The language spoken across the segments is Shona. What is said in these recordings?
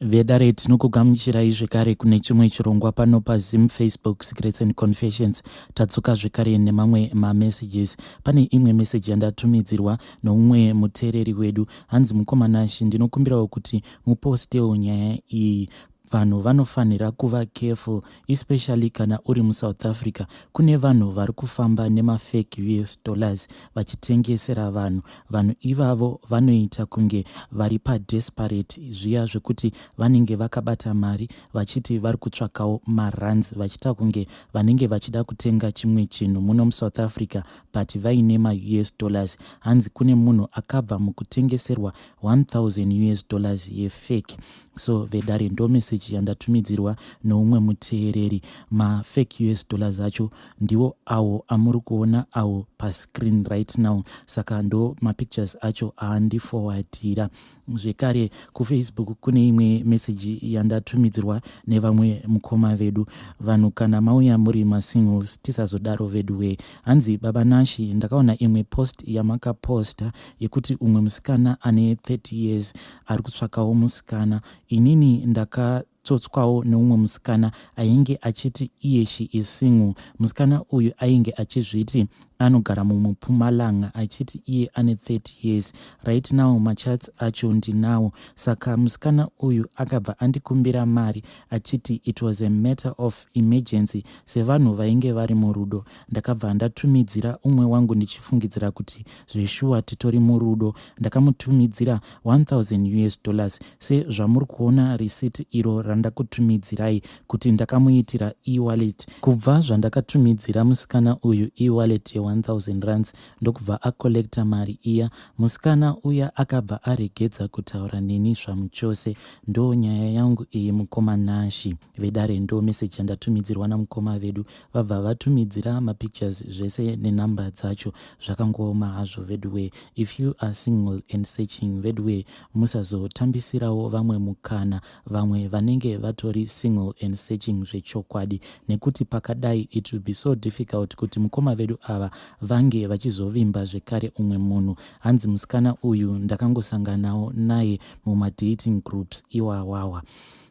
Vedare, tinokugamuchirai zvekare kune chimwe chirongwa pano paZim Facebook Secrets and Confessions. Tadzoka zvekare nemamwe mamessages. Pane imwe meseji yandatumidzirwa noumwe muteereri wedu. Hanzi, "Mukoma Nashi, ndinokumbirawo kuti mupostewo nyaya iyi. Vanhu vanofanira kuva careful, especially kana uri muSouth Africa. Kune vanhu vari kufamba nemafake US dollars vachitengesera vanhu. Vanhu ivavo vanoita kunge vari padesperate zviya, zvekuti vanenge vakabata mari vachiti vari kutsvakawo marands, vachiita kunge vanenge vachida kutenga chimwe chinhu muno muSouth Africa, but vaine maUS dollars." Hanzi kune munhu akabva mukutengeserwa 1000 US dollars yefake. So vedare, ndo meseji yandatumidzirwa noumwe muteereri. Mafake US dollars acho ndiwo awo amuri kuona awo pascreen right now. Saka ndo mapictures acho aandiforwardira. Zvekare kuFacebook kune imwe meseji yandatumidzirwa nevamwe mukoma vedu. Vanhu, kana mauya muri masingles, tisazodaro vedu we. Hanzi, "Baba Nashi, ndakaona imwe post yamakaposta yekuti umwe musikana ane 30 years ari kutsvakawo musikana. Inini ndakatsotswawo neumwe musikana ainge achiti iye she is single. Musikana uyu ainge achizviti anogara mumuPumalanga, achiti iye ane 30 years. Right now machats acho ndinawo. Saka musikana uyu akabva andikumbira mari achiti it was a matter of emergency. Sevanhu vainge vari murudo, ndakabva ndatumidzira umwe wangu ndichifungidzira kuti zveshuwa titori murudo. Ndakamutumidzira 1000 US dollars, sezvamuri kuona risiti iro randakutumidzirai kuti ndakamuitira e-wallet. Kubva zvandakatumidzira musikana uyu e-wallet ye1000 rands, ndokubva acollecta mari iya, musikana uya akabva aregedza kutaura neni zvamuchose. Ndo nyaya yangu iyi, mukoma Nashi." Vedare, ndo meseji yandatumidzirwa namukoma vedu. Vabva vatumidzira mapictures zvese nenhamba dzacho. Zvakangooma hazvo veduwe. If you are single and searching, veduwe, musazotambisirawo vamwe mukana, vamwe vanenge vatori single and searching zvechokwadi, nekuti pakadai it will be so difficult kuti mukoma vedu ava vange vachizovimba zvekare umwe munhu. Hanzi musikana uyu ndakangosanganawo naye mumadating groups iwawawa.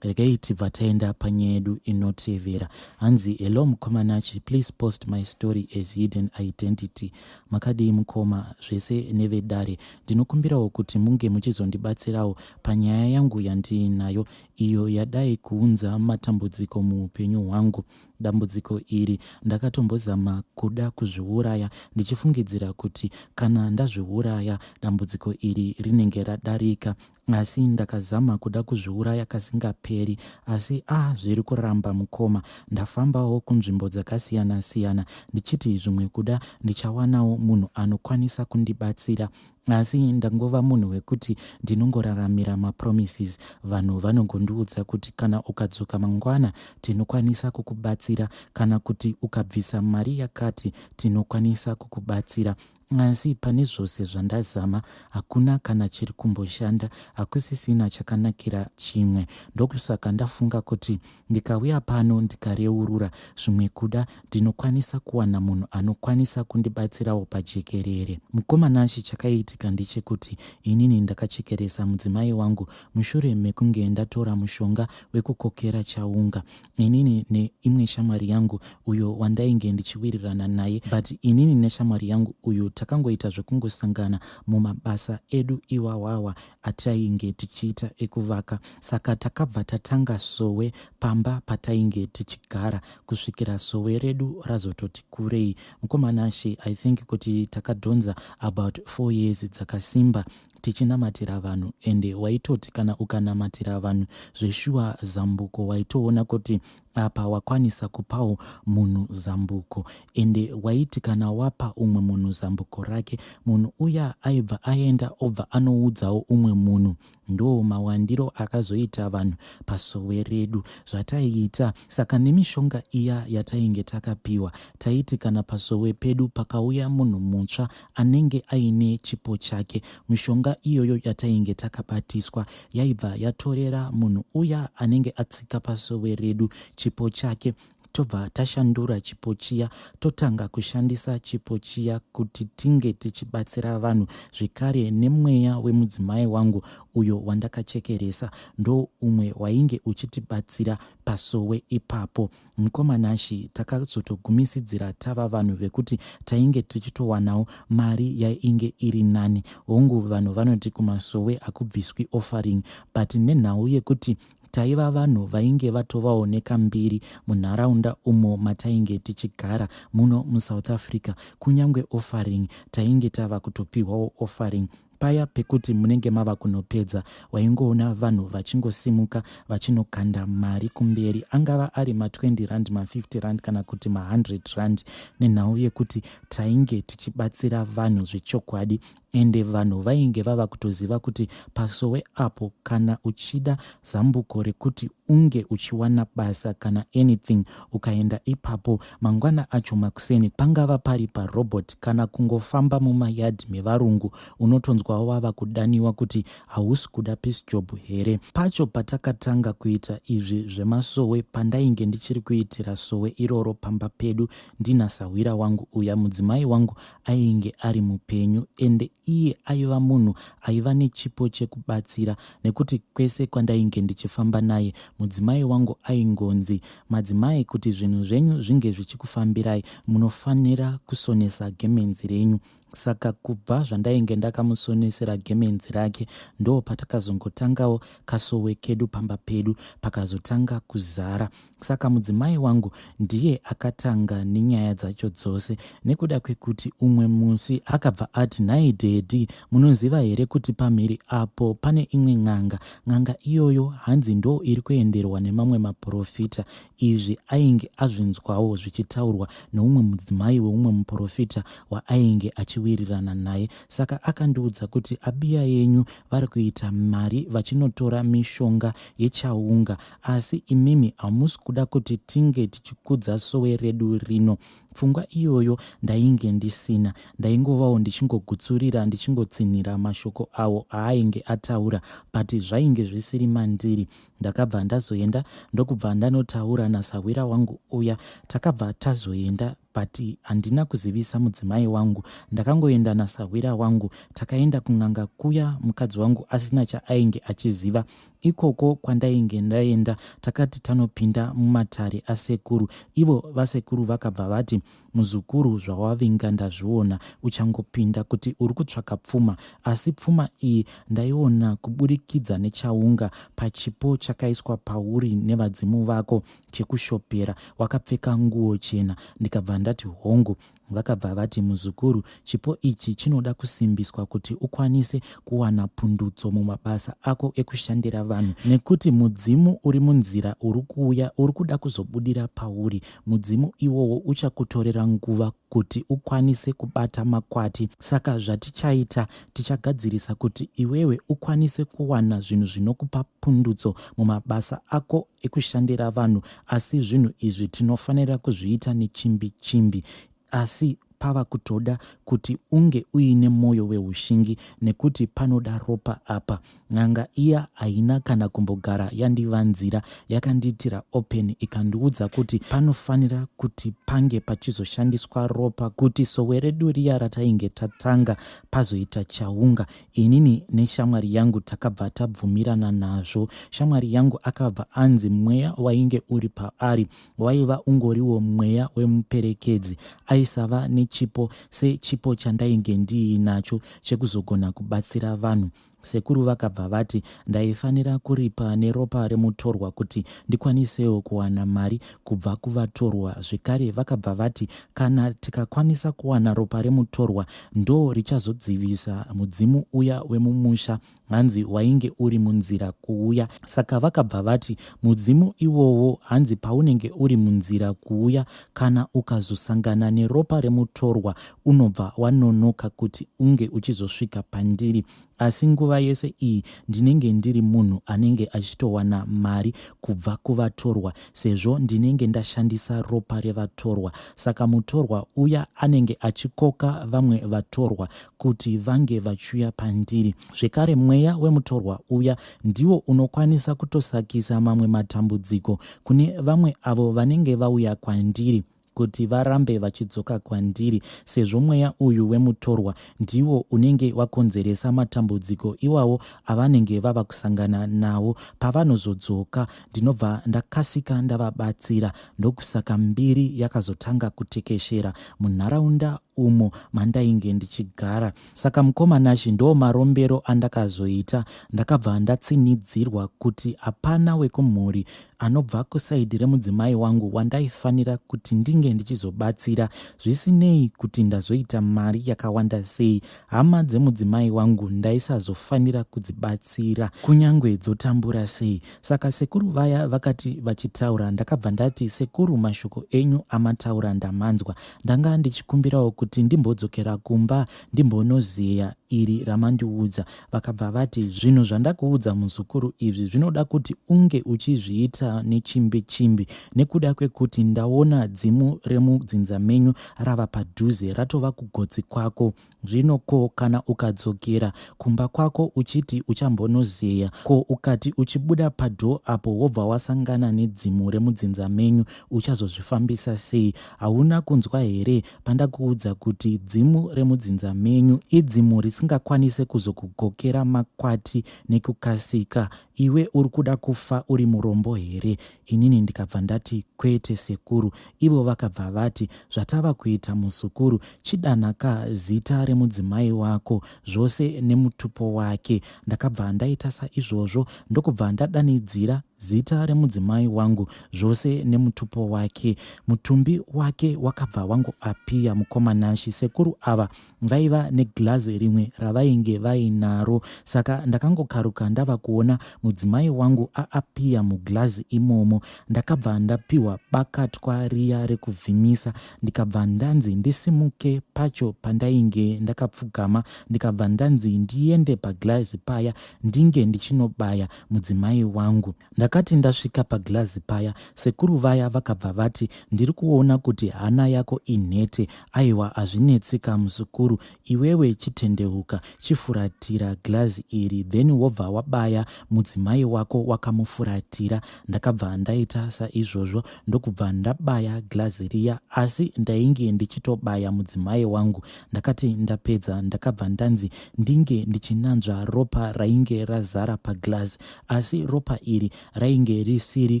Regai tibva taenda panyaya yedu inotevera. Hanzi, "Hello mukoma Nashi, please post my story as hidden identity. Makadii mukoma, zvese nevedare? Ndinokumbirawo kuti munge muchizondibatsirawo panyaya yangu yandiinayo, iyo yadai kuunza matambudziko muupenyu hwangu. Dambudziko iri ndakatombozama kuda kuzviuraya, ndichifungidzira kuti kana ndazviuraya dambudziko iri rinenge radarika. Asi ndakazama kuda kuzviuraya kasingaperi, asi a zviri kuramba mukoma. Ndafambawo kunzvimbo dzakasiyana-siyana ndichiti zvimwe kuda ndichawanawo munhu anokwanisa kundibatsira, asi ndangova munhu wekuti ndinongoraramira mapromises. Vanhu vanongondiudza kuti kana ukadzoka mangwana tinokwanisa kukubatsira, kana kuti ukabvisa mari yakati tinokwanisa kukubatsira. Asi pane zvose zvandazama hakuna kana chiri kumboshanda, hakusisina chakanakira chimwe. Ndokusaka ndafunga kuti ndikauya pano ndikareurura, zvimwe kuda ndinokwanisa kuwana munhu anokwanisa kundibatsirawo pajekerere. Mukoma Nashi, chakaitika ndechekuti inini ndakachekeresa mudzimai wangu mushure mekunge ndatora mushonga wekukokera chaunga, inini neimwe shamwari yangu uyo wandainge ndichiwirirana naye. But inini neshamwari yangu uyu takangoita zvekungosangana mumabasa edu iwawawa atainge tichiita ekuvaka. Saka takabva tatanga sowe pamba patainge tichigara kusvikira sowe redu razototi kurei. Mukoma Nashi, I think kuti takadhonza about 4 years dzakasimba tichinamatira vanhu, ende waitoti kana ukanamatira vanhu zveshuwa zambuko, waitoona kuti apa wakwanisa kupawo munhu zambuko. Ende waiti kana wapa umwe munhu zambuko rake, munhu uya aibva aenda obva anoudzawo umwe munhu. Ndo mawandiro akazoita vanhu pasowe redu zvataiita. Saka nemishonga iya yatainge takapiwa, taiti kana pasowe pedu pakauya munhu mutsva anenge aine chipo chake, mishonga iyoyo yatainge takabatiswa yaibva yatorera munhu uya anenge atsika pasowe redu chipo chake. Tobva tashandura chipo chiya, totanga kushandisa chipo chiya kuti tinge tichibatsira vanhu zvekare. Nemweya wemudzimai wangu uyo wandakachekeresa ndo umwe wainge uchitibatsira pasowe ipapo. Mukoma Nashy, takazotogumisidzira tava vanhu vekuti tainge tichitowanawo mari yainge iri nani. Hongu vanhu vanoti kumasowe hakubviswi offering, but nenhau yekuti taiva vanhu vainge vatovawo nekambiri munharaunda umo matainge tichigara muno muSouth Africa, kunyange offering tainge tava kutopihwawo offering. Paya pekuti munenge mava kunopedza, waingoona vanhu vachingosimuka vachinokanda mari kumberi, angava ari ma20 rand, ma50 rand kana kuti ma100 rand, nenhau yekuti tainge tichibatsira vanhu zvechokwadi. Ende vanhu vainge vava kutoziva kuti pasowe apo kana uchida zambuko rekuti unge uchiwana basa kana anything, ukaenda ipapo mangwana acho makuseni, pangava pari parobot kana kungofamba mumayadhi mevarungu, unotonzwa wava kudaniwa kuti hausi kuda piece job here. Pacho patakatanga kuita izvi zvemasowe, pandainge ndichiri kuitira sowe iroro pamba pedu ndina sahwira wangu uya, mudzimai wangu ainge ari mupenyu, ende iye aiva munhu aiva nechipo chekubatsira, nekuti kwese kwandainge ndichifamba naye mudzimai wangu aingonzi, "Madzimai, kuti zvinhu zvenyu zvinge zvichikufambirai, munofanira kusonesa gemenzi renyu." Saka kubva zvandainge ndakamusonesera gemenzi rake, ndo patakazongotangawo kasowe kedu pamba pedu, pakazotanga kuzara. Saka mudzimai wangu ndiye akatanga nenyaya dzacho dzose, nekuda kwekuti umwe musi akabva ati, "Nhai daddy, munoziva here kuti pamhiri apo pane imwe n'anga? N'anga iyoyo hanzi ndo iri kuenderwa nemamwe maprofita." Izvi ainge azvinzwawo zvichitaurwa neumwe mudzimai weumwe muprofita waainge achiwirirana naye. Saka akandiudza kuti abiya yenyu vari kuita mari vachinotora mishonga yechaunga, asi imimi hamusi kuda kuti tinge tichikudza sowe redu rino. Pfungwa iyoyo ndainge ndisina, ndaingovawo ndichingogutsurira, ndichingotsinhira mashoko awo aainge ataura, but zvainge zvisiri mandiri. Ndakabva ndazoenda, ndokubva ndanotaura nasahwira wangu uya. Takabva tazoenda, but handina kuzivisa mudzimai wangu. Ndakangoenda nasahwira wangu, takaenda kun'anga kuya, mukadzi wangu asina chaainge achiziva. Ikoko kwandainge ndaenda, takati tanopinda mumatare asekuru, ivo vasekuru vakabva vati, "Muzukuru, zvawavinga ndazviona uchangopinda kuti uri kutsvaka pfuma, asi pfuma iyi ndaiona kuburikidza nechaunga pachipo chakaiswa pauri nevadzimu vako chekushopera wakapfeka nguo chena." Ndikabva ndati, "Hongu." Vakabva vati, "Muzukuru, chipo ichi chinoda kusimbiswa kuti ukwanise kuwana pundutso mumabasa ako ekushandira vanhu, nekuti mudzimu uri munzira uri kuuya, uri kuda kuzobudira pauri. Mudzimu iwowo uchakutorera nguva kuti ukwanise kubata makwati. Saka zvatichaita, tichagadzirisa kuti iwewe ukwanise kuwana zvinhu zvinokupa pundutso mumabasa ako ekushandira vanhu, asi zvinhu izvi tinofanira kuzviita nechimbi chimbi. Asi pava kutoda kuti unge uine mwoyo weushingi, nekuti panoda ropa apa." N'anga iya haina kana kumbogara yandivanzira, yakandiitira open, ikandiudza kuti panofanira kuti pange pachizoshandiswa ropa kuti sowe redu riya ratainge tatanga pazoita chaunga. Inini neshamwari yangu takabva tabvumirana nazvo. Shamwari yangu akabva anzi mweya wainge uri paari waiva ungoriwo mweya wemuperekedzi, aisava nechipo sechipo chandainge ndiinacho chekuzogona kubatsira vanhu. Sekuru vakabva vati ndaifanira kuripa neropa remutorwa kuti ndikwanisewo kuwana mari kubva kuvatorwa. Zvekare vakabva vati kana tikakwanisa kuwana ropa remutorwa, ndo richazodzivisa mudzimu uya wemumusha, hanzi wainge uri munzira kuuya. Saka vakabva vati mudzimu iwowo, hanzi paunenge uri munzira kuuya, kana ukazosangana neropa remutorwa, unobva wanonoka kuti unge uchizosvika pandiri, asi nguva yese iyi ndinenge ndiri munhu anenge achitowana mari kubva kuvatorwa, sezvo ndinenge ndashandisa ropa revatorwa. Saka mutorwa uya anenge achikoka vamwe vatorwa kuti vange vachiuya pandiri. Zvekare mweya Mweya wemutorwa uya ndiwo unokwanisa kutosakisa mamwe matambudziko kune vamwe avo vanenge vauya kwandiri kuti varambe vachidzoka kwandiri sezvo mweya uyu wemutorwa ndiwo unenge wakonzeresa matambudziko iwawo avanenge vava kusangana nawo pavanozodzoka ndinobva ndakasika ndavabatsira ndokusaka mbiri yakazotanga kutekeshera munharaunda umo mandainge ndichigara saka mukoma Nashy ndo marombero andakazoita ndakabva ndatsinidzirwa kuti hapana wekumhuri anobva kusaidi remudzimai wangu wandaifanira kuti ndinge ndichizobatsira zvisinei kuti ndazoita mari yakawanda sei hama dzemudzimai wangu ndaisazofanira kudzibatsira kunyange dzotambura sei saka sekuru vaya vakati vachitaura ndakabva ndati sekuru mashoko enyu amataura ndamanzwa ndanga ndichikumbirawo kuti ndimbodzokera kumba ndimbonozeya iri ramandiudza vakabva vati zvinhu zvandakuudza muzukuru izvi zvinoda kuti unge uchizviita nechimbi chimbi nekuda kwekuti ndaona dzimu remudzinza menyu rava padhuze ratova kugotsi kwako zvino ko kana ukadzokera kumba kwako uchiti uchambonozeya ko ukati uchibuda padhoo apo wobva wasangana nedzimu remudzinza menyu uchazozvifambisa sei hauna kunzwa here pandakuudza kuti dzimu remudzinza menyu idzimu risingakwanise kuzokugokera makwati nekukasika iwe uri kuda kufa uri murombo here inini ndikabva ndati kwete sekuru ivo vakabva vati zvatava kuita muzukuru chidanaka zita remudzimai wako zvose nemutupo wake ndakabva ndaita saizvozvo ndokubva ndadanidzira zita remudzimai wangu zvose nemutupo wake mutumbi wake wakabva wangoapiya mukoma Nashy sekuru ava vaiva neglazi rimwe ravainge vainaro saka ndakangokaruka ndava kuona mudzimai wangu aapiya muglazi imomo ndakabva ndapiwa bakatwa riya rekuvhimisa ndikabva ndanzi ndisimuke pacho pandainge ndakapfugama ndikabva ndanzi ndiende paglazi paya ndinge ndichinobaya mudzimai wangu ndakati ndasvika paglazi paya sekuru vaya vakabva vati ndiri kuona kuti hana yako inhete aiwa hazvinetsika muzukuru iwewe chitendeuka chifuratira glazi iri then wobva wabaya mudzimai wako wakamufuratira ndakabva ndaita saizvozvo ndokubva ndabaya glazi riya asi ndainge ndichitobaya mudzimai wangu ndakati ndapedza ndakabva ndanzi ndinge ndichinanzva ropa rainge razara paglazi asi ropa iri rainge risiri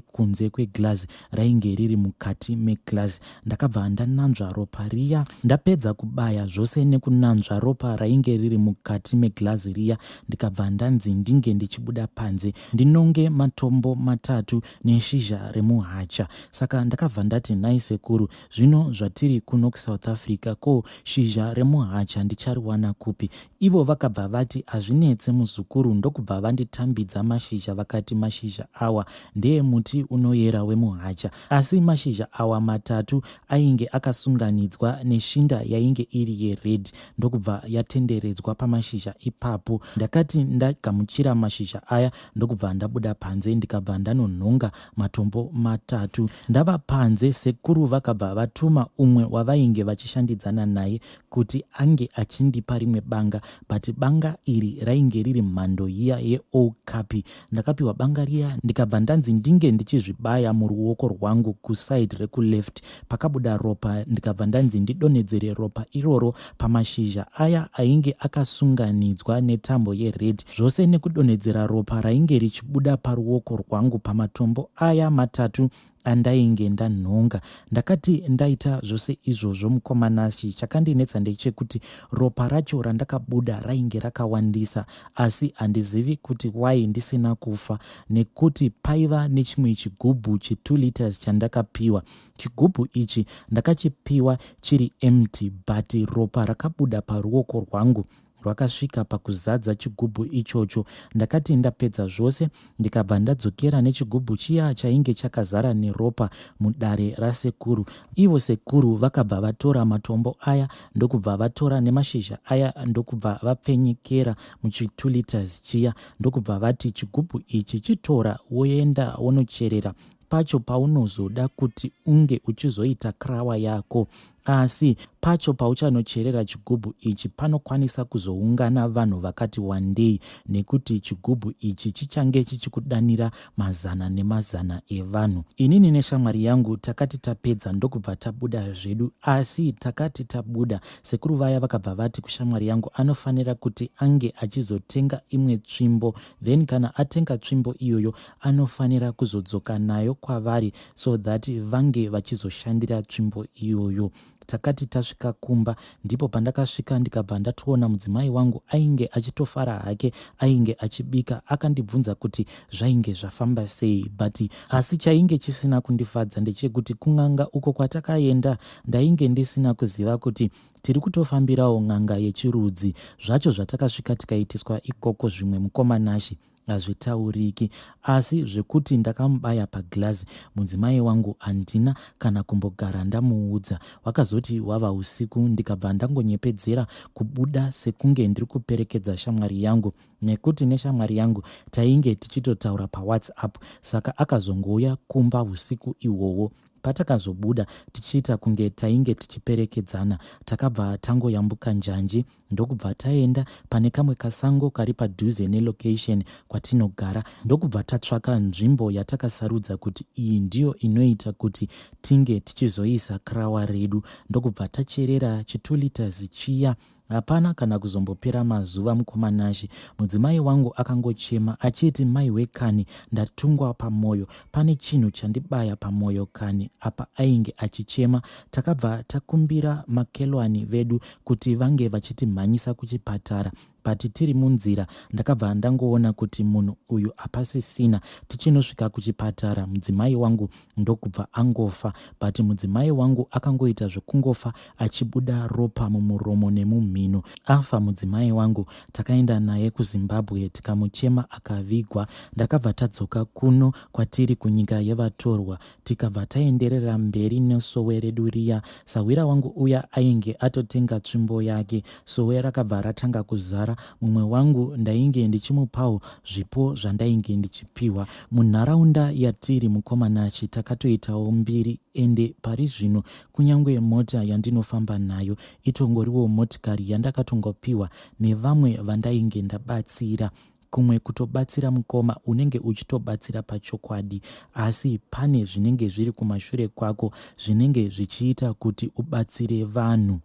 kunze kweglazi rainge riri mukati meglazi ndakabva ndananzva ropa riya ndapedza kubaya zvose nekunanzva ropa rainge riri mukati meglazi riya ndikabva ndanzi ndinge ndichibuda panze ndinonge matombo matatu neshizha remuhacha saka ndakabva ndati nhai sekuru zvino zvatiri kuno kusouth africa ko shizha remuhacha ndichariwana kupi ivo vakabva vati hazvinetse muzukuru ndokubva vanditambidza mashizha vakati mashizha awa ndeemuti unoyera wemuhacha asi mashizha awa matatu ainge akasunganidzwa neshinda yainge iri yered ndokubva yatenderedzwa pamashizha ipapo ndakati ndagamuchira mashizha aya ndokubva ndabuda panze ndikabva ndanonhonga matombo matatu ndava panze sekuru vakabva vatuma umwe wavainge vachishandidzana naye kuti ange achindipa rimwe banga but banga iri rainge riri mhando iya yeokapi ndakapiwa banga riya ndikabva ndanzi ndinge ndichizvibaya muruoko rwangu kuside rekuleft pakabuda ropa ndikabva ndanzi ndidonhedzere ropa iroro pamashizha aya ainge akasunganidzwa netambo yered zvose nekudonhedzera ropa rainge richibuda paruoko rwangu pamatombo aya matatu andainge ndanhonga ndakati ndaita zvose izvozvo mukoma Nashy chakandinetsa ndechekuti ropa racho randakabuda rainge rakawandisa asi handizivi kuti why ndisina kufa nekuti paiva nechimwe chigubhu che2 liters chandakapiwa chigubhu ichi ndakachipiwa chiri empty but ropa rakabuda paruoko rwangu rwakasvika pakuzadza chigubhu ichocho ndakati ndapedza zvose ndikabva ndadzokera nechigubhu chiya chainge chakazara neropa mudare rasekuru ivo sekuru vakabva vatora matombo aya ndokubva vatora nemashizha aya ndokubva vapfenyekera muchi2 liters chiya ndokubva vati chigubhu ichi chitora woenda wonocherera pacho paunozoda kuti unge uchizoita krawa yako. Asi pacho pauchanocherera chigubhu ichi panokwanisa kuzoungana vanhu vakati wandei nekuti chigubhu ichi chichange chichikudanira mazana nemazana evanhu. Inini neshamwari yangu takati tapedza ndokubva tabuda zvedu asi takati tabuda sekuru vaya vakabva vati kushamwari yangu anofanira kuti ange achizotenga imwe tsvimbo then kana atenga tsvimbo iyoyo anofanira kuzodzoka nayo kwavari so that vange vachizoshandira tsvimbo iyoyo. Takati tasvika kumba ndipo pandakasvika ndikabva ndatoona mudzimai wangu ainge achitofara hake ainge achibika akandibvunza kuti zvainge zvafamba sei but asi chainge chisina kundifadza ndechekuti kun'anga uko kwatakaenda ndainge ndisina kuziva kuti tiri kutofambirawo n'anga yechirudzi zvacho zvatakasvika tikaitiswa ikoko zvimwe mukoma Nashy Hazvitauriki asi zvekuti ndakamubaya paglass mudzimai wangu handina kana kumbogara ndamuudza. Hwakazoti hwava usiku ndikabva ndangonyepedzera kubuda sekunge ndiri kuperekedza shamwari yangu nekuti neshamwari yangu tainge tichitotaura pawhatsapp saka akazongouya kumba usiku ihwohwo. Patakazobuda tichiita kunge tainge tichiperekedzana takabva tangoyambuka njanji ndokubva taenda pane kamwe kasango kari padhuze nelocation kwatinogara ndokubva tatsvaka nzvimbo yatakasarudza kuti iyi ndiyo inoita kuti tinge tichizoisa krawa redu ndokubva tacherera chi2 litres chiya. Hapana kana kuzombopera mazuva mukoma Nashy mudzimai wangu akangochema achiti maihwe kani ndatungwa pamoyo pane chinhu chandibaya pamoyo kani apa ainge achichema takabva takumbira makelwani vedu kuti vange vachitimhanyisa kuchipatara but tiri munzira ndakabva ndangoona kuti munhu uyu hapasisina tichinosvika kuchipatara mudzimai wangu ndokubva angofa but mudzimai wangu akangoita zvekungofa achibuda ropa mumuromo nemumhino afa mudzimai wangu takaenda naye kuZimbabwe tikamuchema akavigwa ndakabva tadzoka kuno kwatiri kunyika yevatorwa tikabva taenderera mberi nesowe redu riya sahwira wangu uya ainge atotenga tsvimbo yake sowe rakabva ratanga kuzara mumwe wangu ndainge ndichimupawo zvipo zvandainge ndichipiwa Munharaunda yatiri mukoma Nashy takatoitawo mbiri ende pari zvino kunyangwe mota yandinofamba nayo itongoriwo motikari yandakatongopiwa nevamwe vandainge ndabatsira. Kumwe kutobatsira mukoma unenge uchitobatsira pachokwadi asi pane zvinenge zviri kumashure kwako zvinenge zvichiita kuti ubatsire vanhu.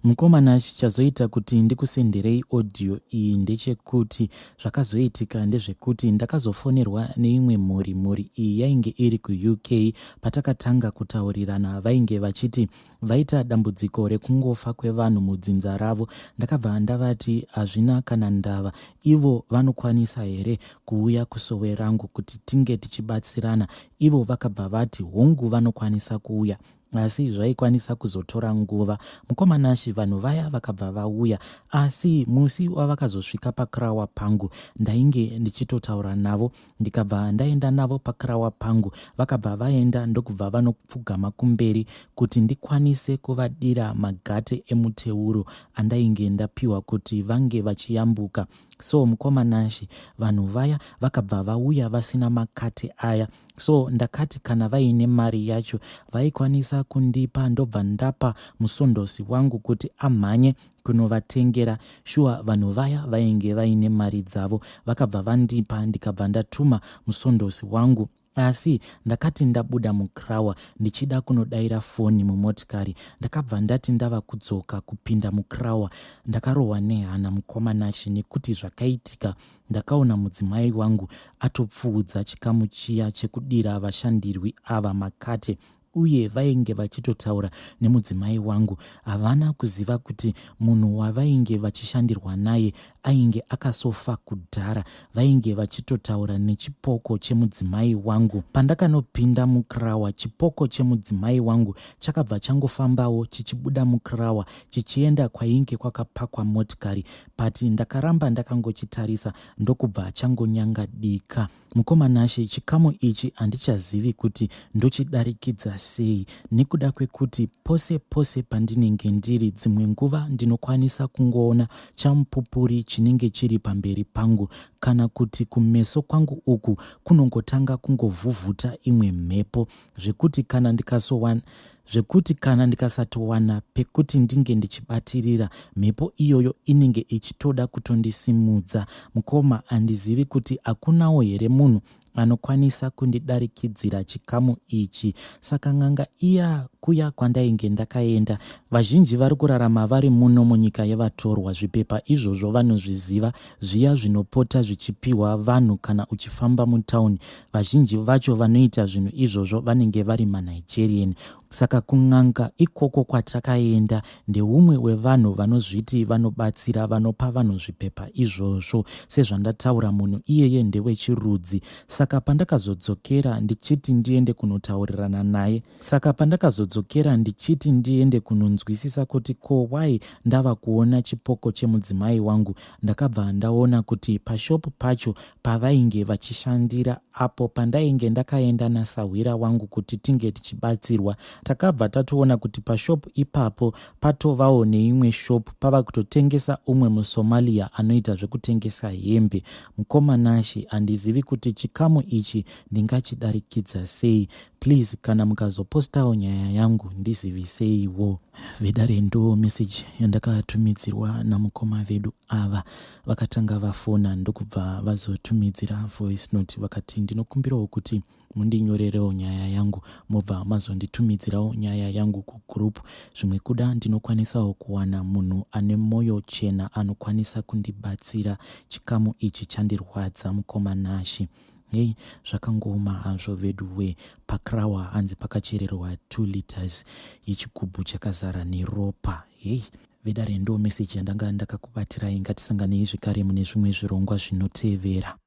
Mukoma Nash chazoita kuti ndikusenderei audio iyi ndechekuti zvakazoitika ndezvekuti ndakazofonerwa neimwe mhuri mhuri iyi yainge iri kuUK patakatanga kutaurirana vainge vachiti vaita dambudziko rekungofa kwevanhu mudzinza ravo ndakabva ndavati hazvina kana ndava ivo vanokwanisa here kuuya kusowe rangu kuti tinge tichibatsirana ivo vakabva vati hongu vanokwanisa kuuya asi zvaikwanisa kuzotora nguva. Mukoma Nashy vanhu vaya vakabva vauya asi musi wavakazosvika pakrawa pangu ndainge ndichitotaura navo ndikabva ndaenda navo pakrawa pangu vakabva vaenda ndokubva vanopfugama kumberi kuti ndikwanise kuvadira magate emuteuro andainge ndapiwa kuti vange vachiyambuka so mukoma Nashy vanhu vaya vakabva vauya vasina makate aya so ndakati kana vaine mari yacho vaikwanisa kundipa ndobva ndapa musondosi wangu kuti amhanye kunovatengera shuwa vanhu vaya vainge vaine mari dzavo vakabva vandipa ndikabva ndatuma musondosi wangu asi ndakati ndabuda mukrawa ndichida kunodaira foni mumotikari ndakabva ndati ndava kudzoka kupinda mukrawa ndakarohwa nehana mukoma Nashy nekuti zvakaitika Ndakaona mudzimai wangu atopfuudza chikamu chiya chekudira vashandirwi ava makate uye vainge vachitotaura nemudzimai wangu. Havana kuziva kuti munhu wavainge vachishandirwa naye ainge akasofa kudhara. Vainge vachitotaura nechipoko chemudzimai wangu. Pandakanopinda mukrawa chipoko chemudzimai wangu chakabva changofambawo chichibuda mukrawa chichienda kwainge kwakapakwa motikari but ndakaramba ndakangochitarisa ndokubva changonyangadika. Mukoma Nashe chikamu ichi handichazivi kuti ndochidarikidza sei nekuda kwekuti pose pose pandinenge ndiri dzimwe nguva ndinokwanisa kungoona chamupupuri chinenge chiri pamberi pangu kana kuti kumeso kwangu uku kunongotanga kungovhuvhuta imwe mhepo zvekuti kana ndikasowana Zvekuti kana ndikasatowana pekuti ndinge ndichibatirira, mhepo iyoyo inenge ichitoda kutondisimudza. Mukoma handizivi kuti hakunawo here munhu anokwanisa kundidarikidzira chikamu ichi. Saka n'anga iya kuya kwandainge ndakaenda, vazhinji vari kurarama vari muno munyika yevatorwa zvipepa izvozvo vanozviziva, zviya zvinopota zvichipiwa vanhu kana uchifamba mutown. Vazhinji vacho vanoita zvinhu izvozvo vanenge vari maNigerian. Saka kun'anga ikoko kwatakaenda ndeumwe wevanhu vanozviti vanobatsira vanopa vanhu zvipepa izvozvo. Sezvandataura munhu iyeye ndewechirudzi. Saka pandakazodzokera ndichiti ndiende kunotaurirana naye Saka pandakazodzokera ndichiti ndiende kunonzwisisa kuti ko why ndava kuona chipoko chemudzimai wangu ndakabva ndaona kuti pashop pacho pavainge vachishandira apo pandainge ndakaenda nasahwira wangu kuti tinge tichibatsirwa takabva tatoona kuti pashop ipapo patovawo neimwe shop pava kutotengesa umwe muSomalia anoita zvekutengesa hembe. Mukoma Nashy handizivi kuti chikamu ichi ndingachidarikidza sei Please kana mukazopostawo nyaya yangu ndiziviseiwo. Vedare ndo message yandakatumidzirwa namukoma vedu ava. Vakatanga vafona ndokubva vazotumidzira voice note vakati ndinokumbirawo kuti mundinyorerewo nyaya yangu mobva mazonditumidzirawo nyaya yangu kugroup. Zvimwe kuda ndinokwanisawo kuwana munhu ane moyo chena anokwanisa kundibatsira. Chikamu ichi chandirwadza mukoma Nashy. Hey, zvakangooma hazvo veduwe. Pakrawa hanzi pakachererwa 2 liters yechigubhu chakazara neropa. Hey, vedare ndo message yandanga ndakakubatirai. Ngatisanganei zvekare mune zvimwe zvirongwa zvinotevera.